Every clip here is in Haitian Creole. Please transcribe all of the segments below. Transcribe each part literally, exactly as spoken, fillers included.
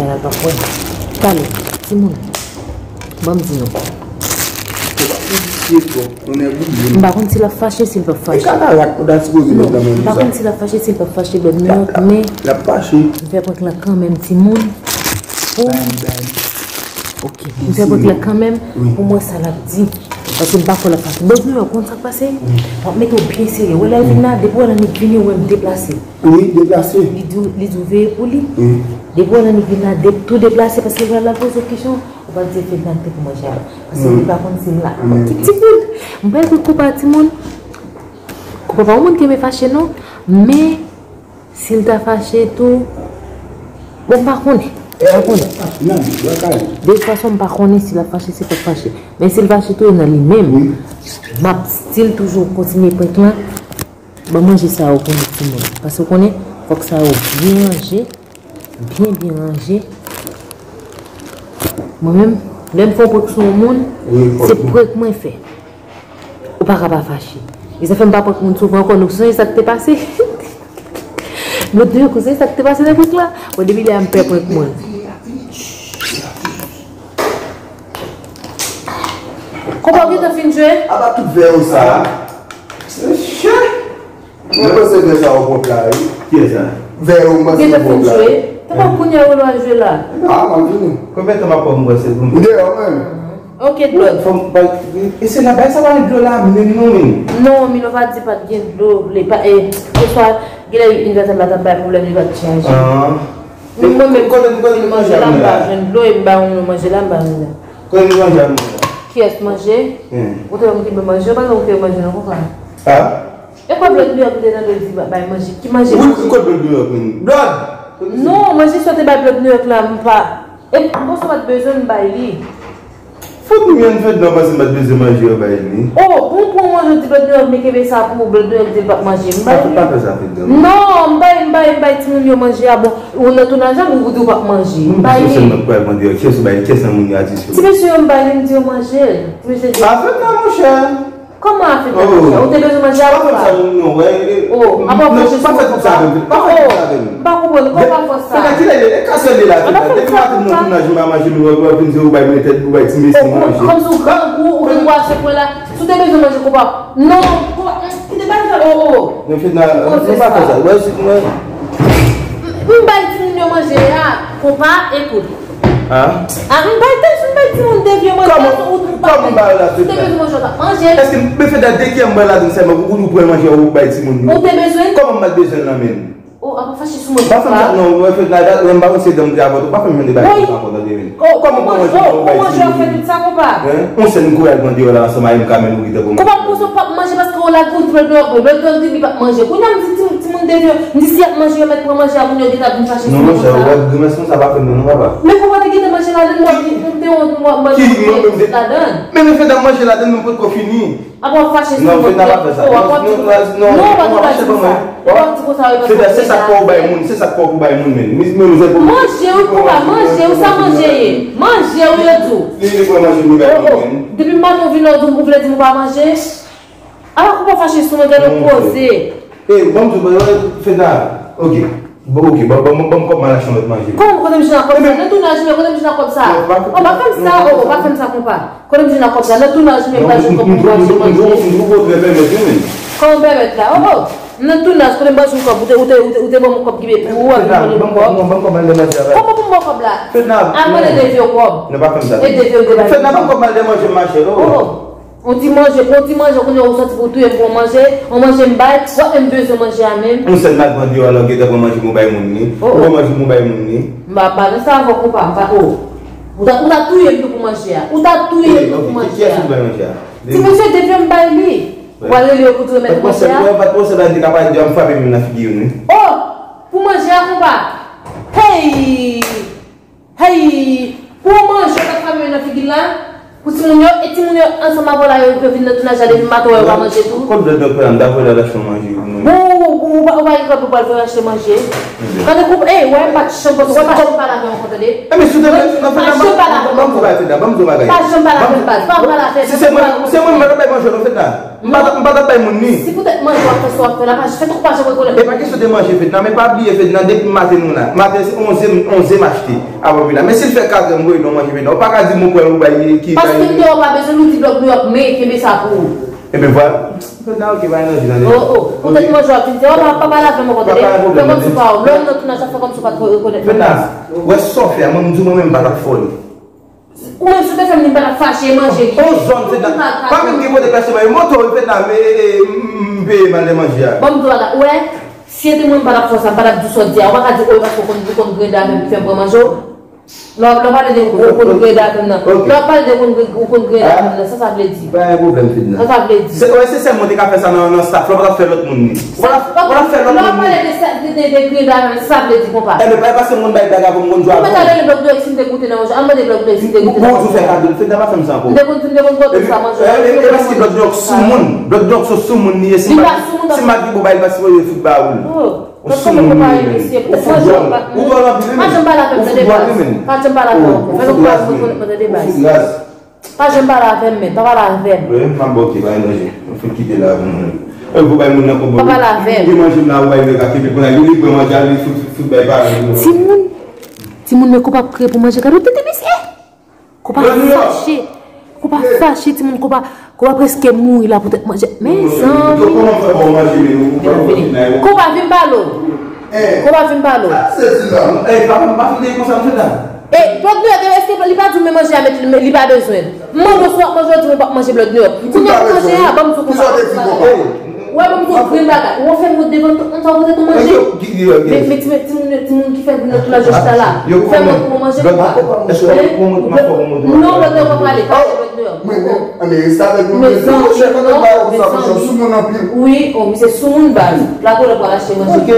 bagay la, l pa kwè. Talè, timoun, ban m di nou. Ou pa konn si e twòp, ou nèg ou byen. M pa konn si l ap fache, si l p ap E fache. katarak ou ta sipoze Non, met nan men m pa nou sa. konn si l ap fache, si l p ap fache, Blood New York, men L ap fache. m fè prank lan kanmenm, timoun. Pou, Bang, bang. ok, m fè prank lan kanmenm pou m wè sa l ap di. Paske m pa kwè l ap fache. Blood New York, konn sa k pase? W ap mete w byen serye. Wè lè l vin la, depi w wè nan nèg vini, ou wè m deplase. Wi, deplase. Li di, li di w veye pou li. Wi. Depi w wè nan nèg vin la, de, tou deplase, paske l pral la poze w kesyon, ou pa di Fedna te pou manje a. Paske li pa konn si m la. Ti, ti kout. M pa ekri koupa timoun. Koupa pa yon moun ki renmen fache non. Men, si l ta fache tou, bon, m pa konnen. M pa konnen. Nan, yo kay. De tout fason, m pa konnen si l ap fache, si l p ap fache. Men si l fache tou, e nan li menm. M ap still toujou kontinye prank lan. Ban manje sa yo pou nou timoun. Paske w konnen, fòk sa yo byen ranje. Byen, byen ranje. Mwen menm, lè m fè yon prank sou yon moun, se prank mwen fè. Ou pa ka pa fache. E sa fè m pa prank moun souvan ankò, nou sonje sa k te pase? Blood New York, ou sonje sa k te pase nan prank la? Bon, depi lè a m pè prank mwen. Koupa w gentan fin jwe? Apa tout vè yo sa. Mesye! Mwen panse vè sa yo pwòp la, wi. Kiyès sa? Vè yo, mwen panse yo pwòp la. Gentan fin jwe? Tanpò kounye a ou lwa jwe la. Ah, m ap vini. Konbyen tan m ap pran pou m bwè se pou m? M deyò menm. Ok, Blood. Fò m bay. E se la bay sa pa gen dlo la menm non menm. Non, Milova di pa t gen dlo. Li pa, e, oswa, genlè inivètè la t ap bay pwoblèm, li pa t chaje. Ah. Mwen menm, kote, kote nou manje la, m pa jwenn dlo, e m ba yon manje la, m ba yon la. Kote nou manje a manje la? Kiyès manje? Ou te wè m te manje, ou pa t wè m te manje non, konsa. Ah? E kwa Blood New York te nan dlo di bay manje? Ki manje? Wi, kote Blood New York menm? Blood! Non, manje sa te bay Blood New York la, m pa. E m panse w pa t bezwen m bay li. Fout mwen fèt nan panse m pa t bezwen manje yo bay li. Oh, bon, pran manje, di Blood New York, men kenbe sa pou ou, Blood New York di l p ap manje. M bay li. Pa fè sa, Fedna. Non, m bay, m bay, m bay timoun yo manje a, bon, ou nan tounaj la, ou di w p ap manje. M bay li. Kiyès ou bay li? Kiyès nan moun yo atis yo? Ti mesye yo, m bay li, m di yo manje l. Ti mesye di. Afè pa monchè. Kòman afè pa monchè? Ou te bezwen manje a ou pa? Pa fè sa non, wè. Oh, apa w fè sa? Pa fè tout sa avè m. Pa fè tout sa avè m. M pa konprann. Kòman w fè sa? Fedna, kilè li ye? E ka sèl li la, Fedna. Depi maten m nan tounaj, m pa manje, m wè, wè, vin di ou bay mwen tèt, ou bay ti mesye manje. Kòmsi ou grangou, ou gen gwa se pwen la. Si w te bezwen manje, konpa. Non, konpa, kite bay sa, oh, oh. Men Fedna, nou pa fè sa. Wè, si mwen. M bay timoun yo manje a, konpa, ekout. Ah? Ah, m bay tèks, m bay timoun de vye manje. Kòman, kòman m ba yo la, Fedna? Si w te bezwen manje, w t ap manje. Èske m, men Fedna, de kiyè m ba yo la, sèlman, ou, ou pran manje, ou bay timoun yo? Ou te bezwen? Kòman m pa t bezwen l nan men m? Oh, apa fache sou mwen konsa? Pa fè m sa, non, mwen fè la, la, lè m pa konn se dan m te avè w, pa fè m jwenn de bagay konsa ankò, tande byen. Oh, kouman manje, oh, kouman manje w ap fè tout sa, konpa? Yon sèn kouraj mwen deyò la ansanm a M K menm ou ki te pou manje. Konpa, m panse w p ap manje paske w la gout lòt lòt, lòt lòt di li p ap manje. Kounye a m di ti, timoun devye, m di si y ap manje, yo mèt pran manje a, kounye a yo gentan vin fache sou mwen konsa. Non, monchè, ou wè grimas konsa pa fè m nan, non, papa. Men konpa te gentan manje ladann, m ap di, m te wont, m ap manje ladann. Men, men fè dan manje ladann, men m potko fini. Apa w ap fache sou mwen? Non, Fedna, pa fè sa. Non, non, non, pa di konsa. Ou pa di konsa, ou pa di konsa. Fedna, se sa k fè w bay moun, se sa k fè w pou bay moun, men. Manje, wi, konpa, manje, wi, sa manje ye. Manje, wi, yo di w. Li, li pran manje, li bay moun, men. Depi maten w vin la, ou di m, ou vle di m ou pa manje? Apa konpa fache sou mwen, gade w poze. Eh, ban m di w, Fedna, ok. Bon, ok, ban, ban, ban, ban m kòb m al achte yon lòt manje. Kòman, kote m jwenn kòb sa? Nan tounaj, men kote m jwenn kòb sa? Oh, pa fè m sa, oh, pa fè m sa, konpa. Kote m jwenn kòb sa? Nan tounaj, men m pa jwenn kòb pou m achte manje. M twouve w trè pèmèt, wi, men. Kòman pèmèt la? Oh, oh. Nan tounaj, kote m pa jwenn kòb, ou te, ou te, ou te, ou te ban m kòb ki pou ou, ak ban m kòb. Ban m kòb, ban m kòb m al dèmanje avè l. Kòman pou m ba w kòb la? Fedna, al mande devye w kòb. Non, pa fè m sa. E devye w te bay. Fedna, ban m kòb m al dèmanje m, machè, oh. Oh, oh. On ti manje, on ti manje, kounye a ou sòti pou w touye m pou on manje, on manje m bay, w ap menm bezwen manje a menm. Yon sèl mal pran deyò a la, ou gentan pran manje m ou bay moun li. Oh, oh. Ou pran manje m ou bay moun li. M pa, pa nan sa avè w konpa, m pa, oh. Ou ta, ou ta touye m tou pou manje a. Ou ta touye m tou pou manje a. Kiyès ou bay manje a? Ti mesye devye m bay li. Ou pral rele yo pou di remèt manje a? Pa t panse, pa t panse bagay te ka pale de a, m frape menm nan figi youn, wi. Oh! Pou manje a, konpa. Hey! Hey! Pou yon manje w t ap frape nan figi l la, pou timoun yo, e timoun yo ansanm avè w la, yo, yo vin nan tounaj la, depi maten w wè yo pa manje tou. Kot Blòdnò kwè la, m ta voye l al achte yon manje pou mwen. Bon, ou, ou, ou pa, ou pa gen kòb pou w al fè achte manje. Tande, koup, ey, wè, pa t janm, wè, pa t janm pale avè m ankò, tande. Ebyen, si w te vle, nan fèt la, ban m di w bagay, Fedna, ban m di w bagay. Pa janm pale avè m, baz, pa pale avè m. Si se mwen, se mwen, m pa t ap bay manje w non, Fedna. M pa t ap, m pa t ap bay moun li. Si poutèt manje w ap fè sa w ap fè la, pa fè twòp pa janm rekonèt. E pa kesyon de manje, Fedna, men pa bliye, Fedna, depi maten nou la. Maten se onz è, onz è m achte, avan m vin la. Men si l fè kat è m voye non manje, Fedna, ou pa ka di m ou pran ou bay ki bay. Paske m te wè w pa bezwen l, ou di Blòdnò ap men, kenbe sa pou ou. Ebyen, vwala. Fedna, ok, pa gen danje, tande. Oh, oh, poutèt manje w ap vin di, oh, pa, pa pale avè m ankò, tande. Fè kòmsi w pa wè m. Lè w nan tounaj, fè kòmsi w pa t rekonèt mwen konsa. Fedna, wè sa w fè a, mwen, m di w, mwen menm, m pa t ap fè w li. Ou menm, si w te fè m li, m pa t ap fache manje li. On zòn, Fedna. Pa menm gen kote k achte manje. Moto, Fedna, m, m, m peye m al nan manje a. Ban m di w bagay, ou wè, si se te mwen, m pa t ap fè w sa, m pa t ap di w sa w di a. Ou pa ka di, o, e paske w konn, ou konn grenda avè m ki fè m pran manje w. Lè w, lè w pale de ou konn grenda avè m nan. Lè w pale de ou konn, ou konn grenda avè m nan, sa sa vle di? Pa gen pwoblèm, Fedna. Sa sa vle di? Se, wè, se sèl mwen te ka fè sa nan, nan staff la, w pa t ap fè lòt moun li. Ou pa t ap fè lòt moun li. Lè w pale de sa, de, de, de grenda avè m, sa sa vle di, konpa? Enben, pa paske m konn bay blag avè w, m konn jwe avè w. Ou mèt ale rele Blòdnò si m te goute nan yon jou. Al mande Blòdnò si m te goute nan yon jou. Bon, ou fè kado, Fedna, pa fè m sa ankò. M te konn, m te konn kote sa manje. E, e, e paske Blòdnò soumoun. Blòdnò sou soumoun li ye. Si m pa, si m pa di bon bagay, li pa sipoze fout ba ou l. Ou soumoun li ye, men. Ou fout dwòl. Ou dwòl anpil, wi, men. Pa janm pale avè m, tande, baz. Pa janm pale avè m. Fè nou pa rekonèt mwen, tande, baz. Ou fout raz. Pa janm pale avè m, men. Pa pale avè m. Wi, m ap ba w, ok, pa gen danje. Mwen fout kite la pou mwen. E pou bay moun nan kòb. Pa pale avè m. Li manje m la, ou bay nèg la kenbe konn li pran manje a, li fout, fout bay paran li. Timoun. Timoun, men konpa ap kriye pou manje. Gade tete mesye. Konpa fache. Konpa fache, timoun, konpa, konpa prèske mouri la poutèt manje. Mezanmi. Konpa vin pale w. Konpa vin pale w. E, Blòdnò, èske li pa di w men manje a, men li pa bezwen l? M mande w si w ap manje, w di m w p ap manje, Blòdnò. Kounye a pou manje a, ban m di w konpa. Ou wè, ban m di w grenn bagay. Ou fè m wont devan tout moun sa w pote tou manje. Men, men ti, men timoun yo, timoun ki fè grenn nan tounaj yo chita la. Ou fè m wont pou manje konpa. Non, Blòdnò, pa prale, pa prale, Blòdnò. Mezanmi, non, mezanmi. Wi, o, misye soumoun baz. La pou lè pou al achte manje.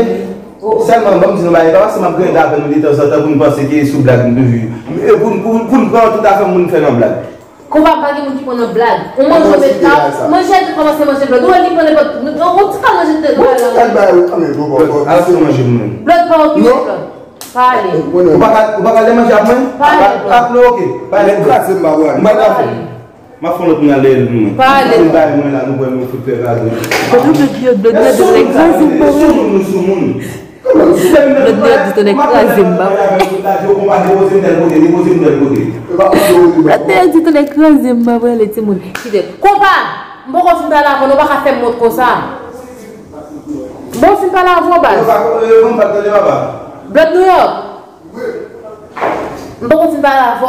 Sèlman, ban m di nou bagay, pa paske m ap grenda avè nou detanzantan pou n panse ke sou blag nou toujou. E pou n, pou, pou n pran tout afè moun fè nan blag. Konpa, pa gen moun ki pran nan blag. Ou manje ou met la, manje a te kòmanse manje Blòd. Ou wè li pran nenpòt, on ti kal manje te. On ti kal bagay, wi, kanmenm, bon, bon, bon. Al achte yon manje pou mwen. Blòd pa okipe Blòd. Pa ale. Ou pa ka, ou pa ka al manje ak mwen? Pa ale, Blòd. Ah, non, ok. Pa ale, Blòd. Kraze m pa pran. M pa ka fè. M ap fè yon lòt moun al dèyè l pou mwen. Pa ale. Mwen bay mwen la, nou pran nou fout fè kraze. Blòd, Blòd, Blòd, Blòd, Blòd, kraze m pa pran. Sou moun, nou sou moun. Blòdnè di tonnè kraze m, m pa prale. Blòdnè di tonnè kraze m, m pa prale, timoun. Kite. Konpa, m poko fin pale avè w, non, ou pa ka fè m wont konsa. M poko fin pale avè w, baz. Blòd Nouyòk. M poko fin pale avè w.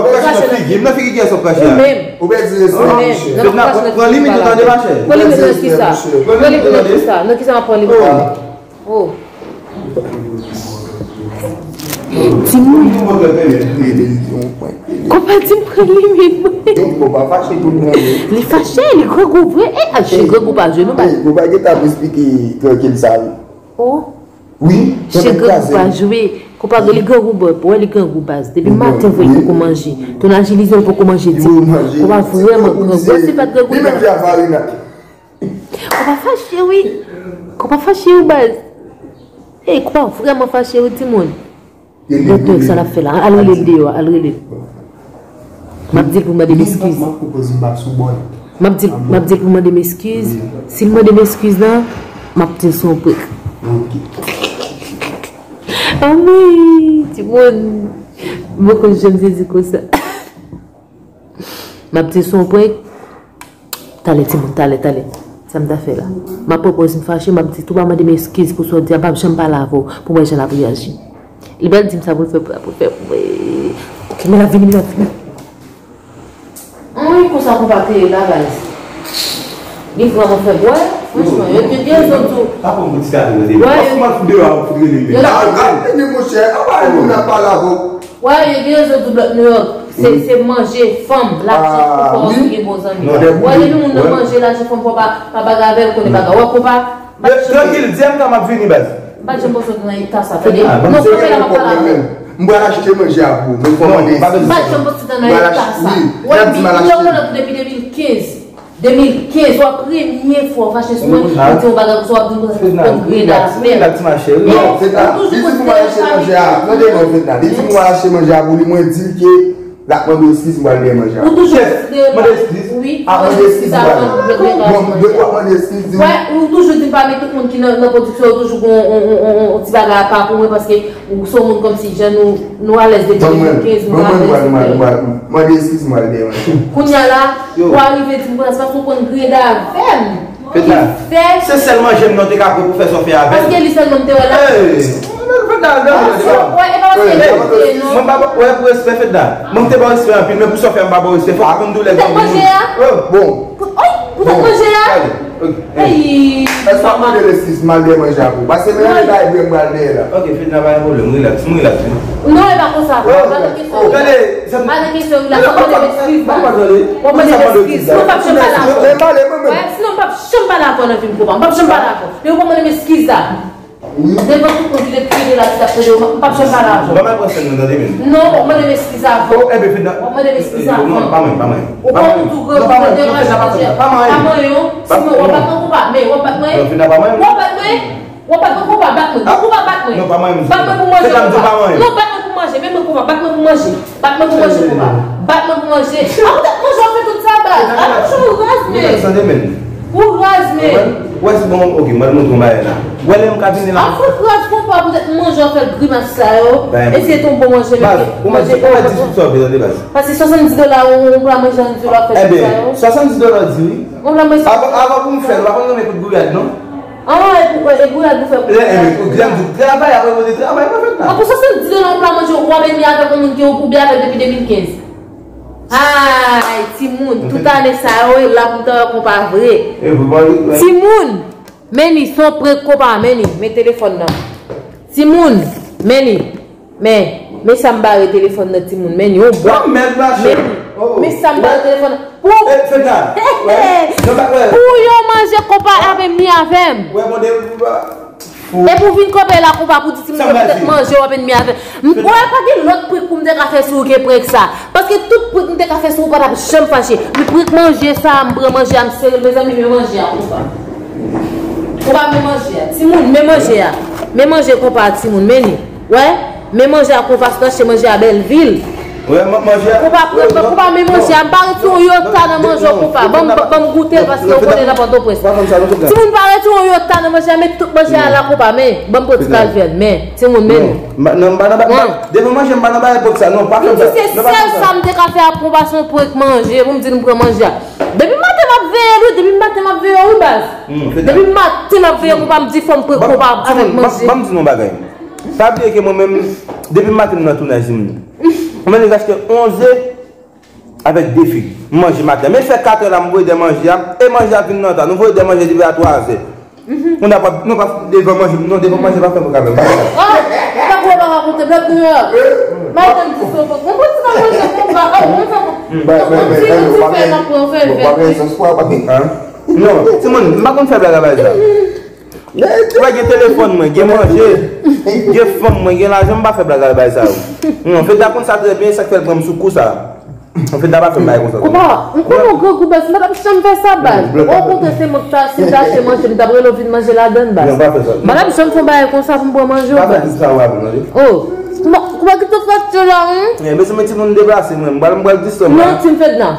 ap krache nan figi m, nan figi kiyès w ap krache a? Ou pèdi respè, monchè. Pran limit ou tande, machè. Pran limit nan kisa? Pran limit nan kisa? Nan kisa m ap pran limit la? Oh. Timoun. Konpa di m pran limit mwen. Li fache, li grangou vre. E a, chen grangou pa jwe non, baz. Konpa gentan ap esplike trankil sa wi. Oh. Wi, chen grangou pa jwe. Konpa li grangou bò, wè li grangou baz. Depi maten vre li poko manje. Ton ajilize l poko manje di. Konpa vrèman grangou. Wè si l pa t grangou li pa t ap fè sa. Konpa fache wi. Konpa fache wi baz. Ey, konpa vrèman fache wi timoun. Doktè, sa l ap fè la? Al rele l deyò, al rele l. M ap di l pou mande m eskiz. M ap di l, m ap di l pou mande m eskiz. Si l mande m eskiz la, m ap di l se yon prank. Anmwey, timoun. M poko janm sezi konsa. M ap di l se yon prank. Talè, timoun, talè, talè. Sa m ta fè la? M ap pran pòz m fache, m ap di tou pa mande m eskiz pou sa w di a, m p ap janm pale avè w pou m wè jan l ap reyaji. Li pral di m sa pou l fè, pou l fè pou mwen. Ok, men l ap vini, men l ap vini. Anmwey, konsa konpa te ye la, baz. Li vrèman fè bwè, franchman, yo te gen rezon tou. Pa pran pou ti gade nan deli. Wè, yo fout deyò, fout rele m. Yo la, al vini, monchè, anba yon moun ap pale avè w. Wè, yo gen rezon tou, Blòk Nouyòk. Se, se manje fanm, lajan pou fè w gen bon zanmi. Wè, depi moun nan manje lajan fanm, fò w pa, pa bagay avè l, konnen bagay. Wè, konpa. Trankil, di M K m ap vini, baz. M pa janm panse w te nan eta sa, tande. Non, kanpe la, m ap pale avè w. M pral achte manje a pou ou, men fò w mande. M pa janm panse w te nan eta sa. Wè, m di, m wè w la tou depi de mil kenz. De mil kenz, w ap premye fwa w fache sou mwen, m di yon bagay konsa, w ap di m konsa, se pot grenn afè. Non, Fedna, li di pou mwen achte manje a. Tande non, Fedna, li di pou mwen achte manje a pou li, mwen di l ke Dak mande eskiz, m pral dèyè manje a. Ou toujou konsidere mande eskiz. Wi, a mande eskiz, m pral. Bon, depi w ap mande eskiz, di. Wè, ou toujou di m pa met tout moun ki nan, nan pwodiksyon, ou toujou gon on, on, on, on, on ti bagay apa pou mwen, paske ou se yon moun kòmsi jan nou, nou alèz depi de mil kenz, nou alèz depi. Mande eskiz, m pral dèyè manje. Kounye a la, ou arive di m konsa, se paske ou konn griyen avè m. Fedna, se sèl manje m nan te ka pran pou fè sa w fè avè l. Paske li sèlman m te wè la. Fedna, non, non, non. Wè, e pa paske li te, non. Mwen pa wè pou respè, Fedna. Mwen te ba w respè anpil, men pou sa w fè m pa ba w respè, fò w konn doulè. Poutèt manje a? Bon. Poutèt manje a? Èske w ap mande l eskiz, m al dèyè manje a pou ou? Paske men yon bagay vre m pral dèyè la. Ok, Fedna, pa gen pwoblèm, relax, m relax wi. Non, e pa konsa. Pa nan kesyon. Gade, Pa nan kesyon, la, w ap mande m eskiz, baz. W ap mande m eskiz. Sinon, m p ap janm pale avè w. Wè, sinon, m p ap janm pale avè w nan vi m, konpa. M p ap janm pale avè w. Depi w pa mande m eskiz la. Devan tout moun ki te, ki te la, ki t ap tande w, m p ap janm pale avè w. Ban m al pran sèn nan, tande, men. Non, w ap mande m eskiz avè w. W ap mande m eskiz avè w. Non, pa mwen, pa mwen. Ou konn ou tou gran, ou te deranje, pa manyen w. Sinon, w ap bat mwen, konpa, men w ap bat mwen. W ap bat mwen. W ap bat mwen, konpa, bat mwen. Bon, konpa, bat mwen. Non, pa manyen m. Bat mwen pou manje, konpa. Non, bat mwen pou manje. Men mwen, konpa, bat mwen pou manje. Bat mwen pou manje, konpa. Bat mwen pou manje. A, poutèt manje w ap fè tout sa, baz. A, manje w raz, men. Tande, men. Ou raz, men. Wè, se bon, ok, mwen montre yon bagay la. Wè, lè m ka vini la. A, fout raz, konpa, poutèt manje w ap fè grimas sa yo. Eseye tonbe manje, men. Baz, ou mèt, ou mèt di tout sa w vle, tande, baz. Paske swasanndis dola, yon, yon pla manje an di w ap fè tout sa yo. Ebyen, swasanndis dola di wi. Yon pla manje. Avan, avan pou m fè l, ou pa konn renmen kout gouyad, non? Ah, e pou, e gouyad ou fè pou. Lè, e, pou grenn di travay, apre mwen de travay, mwen fè travay. An pou swasanndis dola yon pla manje, w ap vini avèk yon moun ke ou koube avèk depi de mil kenz. Ay, timoun, tout ane sa yo, e la pou m ta wè konpa vre. Timoun, men li, se yon prank konpa, men li, men telefòn nan. Timoun, men li. Men, men sa m bare telefòn nan timoun, men yon bwa. Men, men sa m bare telefòn nan. Pou, pou yon manje konpa avè m ni avè m. Epi w vin kanpe la konpa pou di timoun yo poutèt manje w avè m ni avè m. M kwè pa gen lòt prank pou m te ka fè sou ou ke prank sa. Paske tout prank m te ka fè sou ou pa t ap janm fache. Men prank manje sa, m pran manje a, m sere l, mezanmi, men manje a konpa. Konpa, men manje a. Timoun, men manje a. Men manje konpa, timoun, men li. Wè, men manje a konpa, se nan che manje a Bèlvil. Wè, man-, manje a. Konpa, konpa, men manje a, m pa retire yon yota nan manje w konpa. Ban m, ban m goute l paske w konnen nan Pòtoprens. Timoun pa retire yon yota nan manje a, met tout manje a la konpa, men ban m pran ti kalfèl, men, timoun, men nou. Non, m pa nan bagay, devan manje, m pa nan bagay prank sa, non, pa fè bagay. Se sèl sa m te ka fè ap konpa, se yon prank manje, pou m di l m pran manje a. Depi maten m ap veye l, wi, depi maten m ap veye w, wi, baz. Depi maten m ap veye konpa, m di fò m prank konpa avèk manje. Ban m di nou yon bagay. Pa bliye ke mwen menm, depi maten m nan tounaj, timoun. Mwen menm, m achte yon ze avèk de fig. M manje maten. Men fè katrè la, m voye dèyè manje a. E manje a vin nan ta. Nou voye dèyè manje depi a twazè. Nou pa, nou pa devan manje, non, devan manje pa fè prank avè m. Oh, sa pou w pa rakonte, blòd deyò. Maten m di se yon prank. Mwen pran ti pa manje konpa. Oh, mwen fè prank. Mwen ti, mwen ti fè, mwen pran, fè, fè. Non, timoun, m pa konn fè blag avè sa. Ou wè, gen telefòn mwen, gen manje, gen fanm mwen, gen lajan, m pa fè blag ak bagay sa yo. Non, Fedna konn sa trè byen, sa k fè l pran m sou kou sa. Fedna pa fè m bagay konsa. Konpa, m konnen w grangou, baz, m pa t ap janm fè sa, baz. Okontrè, se mwen k ta, si m ta achte manje, m t ap rele w vin manje ladann, baz. Non, pa fè sa. M pa t ap janm fè yon bagay konsa pou m pran manje w, baz. Pa fè tout sa w ap mande. Oh, konpa, konpa, kite fè sa la, wi. Mezanmi, timoun deplase mwen, m pral, m pral distrè m la. Non, Team Fedna.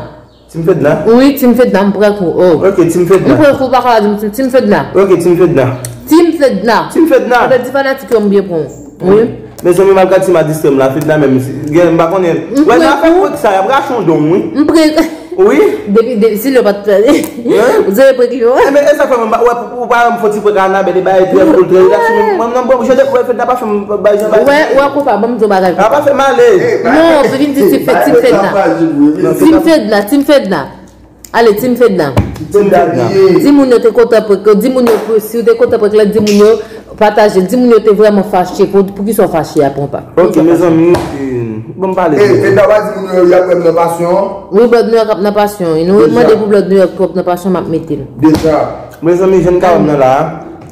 Team Fedna? Wi, Team Fedna, m prank ou. Oh. Ok, Team Fedna. M prank ou, pa ka di m Team, Team Fedna. Ok, Team Fedna. Team Fedna. Team Fedna. Ou te di fanatik yo m byen pran. Wi. Mezanmi, malgre Team a distrè m la, Fedna menm, si, gen, m pa konnen. Wè, n a fè prank sa, y ap rache yon don, wi. M prank. Wi. Depi, depi, si lè pa t fè. Hein? Ou se prank yo. Enben, e sa fè mwen, wè, pou, pou, pa, m fè ti prank Anabèl, e bagay trè cool, trè relax, mwen, mwen, mwen, je te, wè, Fedna pa fè m, bagay, jan bagay. Wè, wè, konpa, ban m di w bagay. A pa fè m ale. Non, se vin di Team Fedna. Team Fedna, Team Fedna. Ale, Team Fedna. Team Fedna. Di moun yo te kontan prank, di moun yo, si w te kontan prank la, di moun yo pataje, di moun yo te vrèman fache. Pou, poukisa w fache a, konpa? Ok, mezanmi, eh, bon, m pale. Eh, Fedna pa di moun yo, y ap wè m nan pasyon. Wi, blòd New York ap nan pasyon. Nou mande pou blòd New York k ap nan pasyon, m ap mete l. Deja. Mezanmi, jèn ka wè m nan la a.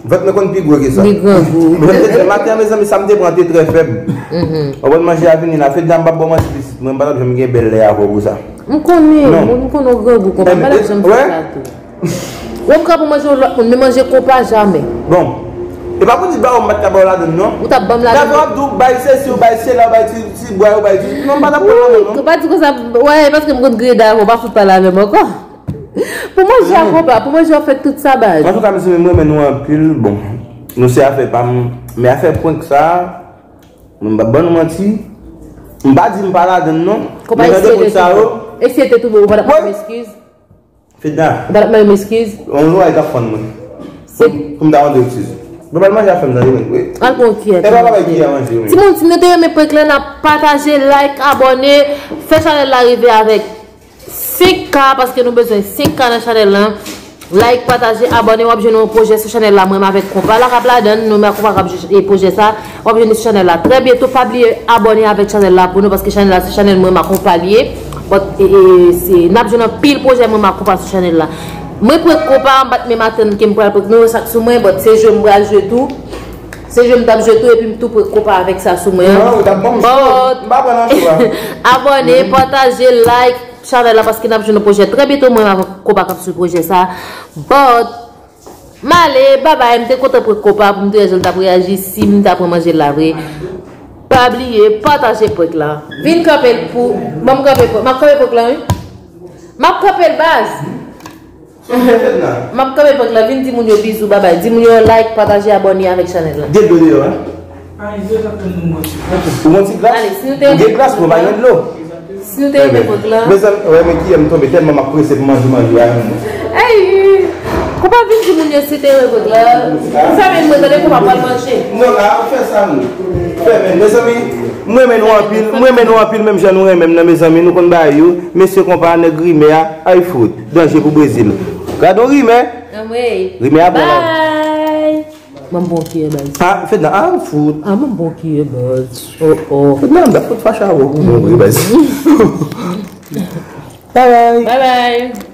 Vant mwen konn pi gwo ke sa. Li grangou. Mwen te di maten an, mezanmi, sa m te pran te trè fèb. Ou konn manje a vini la, Fedna, m p ap ba w manti pitit mwen, m pa t ap janm gen bèl lè avè w pou sa. M konnen, m konnen w grangou konpa, m pa t ap janm fè sa tou. Ou m ka pou manje yon lòt moun, men manje konpa jamè. Bon. E pa pou di ba w m pa t ka ba w ladann non. Ou t ap ban m ladann. David ap di w bay sesi, w bay sela, w bay ti, ti bwa, w bay ti. Non, m pa t ap pran ladann non. Ou pa di konsa, wè, paske m konn griye David, ou pa fout pale avè m ankò. Pou manje a konpa, pou manje a fèt tout sa baz. Antouka, mezanmi, mwen renmen nou anpil. Bon, nou se afè pa m, men afè prank sa, mwen m p ap ban nou manti. M pa di m pa ladann non. Konpa, men jan de moun sa yo. E si te tou bon, ou pa t ap mande m eskiz? Fedna. Ou pa t ap mande m eskiz? Yon jou ay t ap fann mwen. Se pou m ta mande w eskiz. Mwen pa manje a fè m tande mwen. Al pran kiyè. E pa bagay ki a manje wi. Timoun, si nou te renmen prank la, n ap pataje, like, abòne, fè chanèl la rive avèk senk K, paske nou bezwen senk K nan chanèl lan. Like, pataje, abòne, w ap jwenn yon pwojè sou chanèl la, mwen menm avèk konpa la k ap ladann, nou menm ak konpa k ap jwe pwojè sa, w ap jwenn li sou chanèl la. Trè byento, pa bliye abòne avèk chanèl la pou nou, paske chanèl la se chanèl mwen menm ak konpa li ye. But, e, e, se, n ap jwenn anpil pwojè mwen menm ak konpa sou chanèl la. Mwen prank konpa, m pa t menm atann ke m pral prank nou, sa k sou mwen, but se jwe m pral jwe tou. Se jwe m t ap jwe tou, epi m tou prank konpa avèk sa sou mwen an. Non, ou t ap ban m cho. But, m pa pran nan cho a. Abòne, pataje, like, chanèl la paske n ap jwenn yon pwojè trè byento mwen avèk konpa k ap swiv pwojè sa. But, m ale, babay, m te kontan prank konpa pou m te wè jan l t ap reyaji si m ta pran manje l la vre. Pa bliye, pataje prank la. Vin kanpe l pou, ban m kanpe prank, m ap kanpe prank la wi. M ap kanpe l baz. M ap kanpe prank la, vin di moun yo bizou, babay. Di moun yo like, pataje, abòne avèk chanèl la. Gen dlo deyò a? Ou gon ti glas? Ale, si nou te... Ou gen glas, mwen pa gen dlo. Si nou te renmen prank la. Mezanmi, wè men kiyè m tonbe tèlman m ap prese pou manje manje a menm. Ey! Konpa vin di moun yo si te renmen prank la. Ou fèmen mwen tande konpa pral manje. Non, a, ou fè sa nou. Fèmen, mezanmi, m renmen nou anpil, m renmen nou anpil, menm jan nou renmen m nan, mezanmi, nou konn bagay yo. Mesye konpa, nèg rimè a, ay fout. Danje pou Brezil. Gad on rimè. Anmwey. Rimè a bon la. Bye. Mwen bon kiyè baz. Ah, Fedna, ah, fout. Ah, mwen bon kiyè baz. Oh, oh. Fedna, m ta fout fache avè w pou bon vre baz. Bye bye. Bye bye.